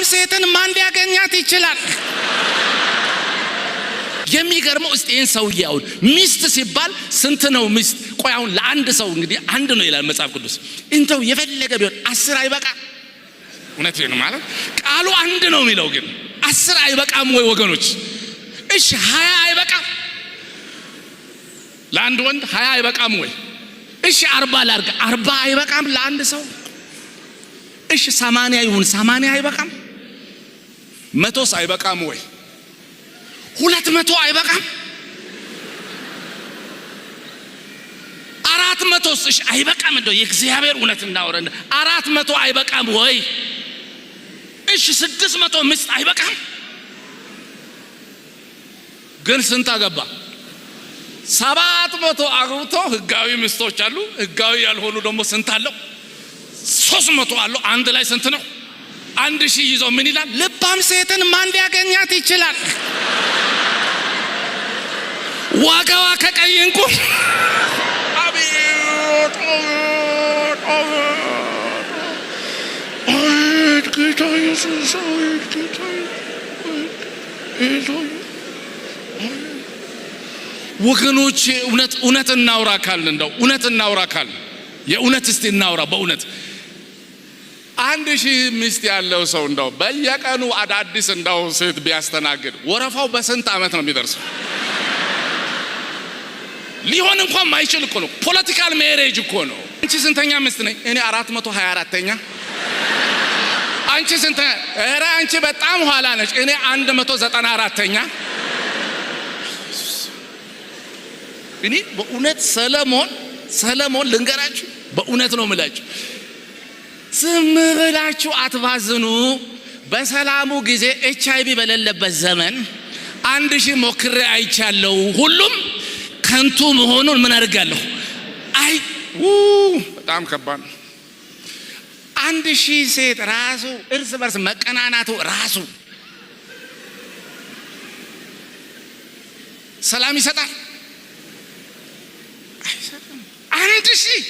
ልባም ሴትን ማን ሊያገኛት ይችላል? የሚገርመው እስቲ ይህን ሰውዬ አሁን ሚስት ሲባል ስንት ነው ሚስት? ቆይ አሁን ለአንድ ሰው እንግዲህ አንድ ነው ይላል መጽሐፍ ቅዱስ። እንተው የፈለገ ቢሆን 10 አይበቃ? እውነት ነው ማለት ቃሉ አንድ ነው የሚለው፣ ግን 10 አይበቃም ወይ ወገኖች? እሺ 20 አይበቃም? ለአንድ ወንድ 20 አይበቃም ወይ? እሺ 40 ላርግ፣ 40 አይበቃም ለአንድ ሰው? እሺ 80 ይሁን፣ 80 አይበቃም? 100ስ አይበቃም ወይ? 200 አይበቃም? 400ስ እሺ አይበቃም? እንደው የእግዚአብሔር እውነት እናወራ፣ 400 አይበቃም ወይ? እሺ 600 ሚስት አይበቃም? ግን ስንት አገባ? 700 አግብቶ ህጋዊ ሚስቶች አሉ፣ ህጋዊ ያልሆኑ ደግሞ ስንት አለው? 300 አለው። አንድ ላይ ስንት ነው? 1000 ይዞ ምን ይላል? ልባም ሴትን ማን ሊያገኛት ይችላል? ዋጋዋ ከቀይ እንቁ። አቤት አቤት አቤት ጌታ ኢየሱስ፣ አቤት ጌታ ኢየሱስ። ወገኖች እውነት እውነት እናውራ ካልን፣ እንደው እውነት እናውራ ካልን፣ የእውነት እስቲ እናውራ በእውነት። 1000 ሚስት ያለው ሰው እንደው በየቀኑ አዳዲስ እንደው ሴት ቢያስተናግድ ወረፋው በስንት ዓመት ነው የሚደርሰው? ሊሆን እንኳን ማይችል እኮ ነው። Political marriage እኮ ነው። አንቺ ስንተኛ ሚስት ነኝ? እኔ 424ኛ። አንቺ ስንተኛ? ኧረ አንቺ በጣም ኋላ ነች። እኔ 194ኛ። እኔ በእውነት ሰለሞን ልንገራችሁ፣ በእውነት ነው የምላችሁ፣ ዝም ብላችሁ አትባዝኑ። በሰላሙ ጊዜ HIV በሌለበት ዘመን 1000 ሞክሬ አይቻለሁ። ሁሉም ከንቱ መሆኑን ምን አድርጋለሁ? አይ በጣም ከባድ ነው። 1000 ሴት ራሱ እርስ በርስ መቀናናቱ ራሱ ሰላም ይሰጣል? አይሰጥም። 1000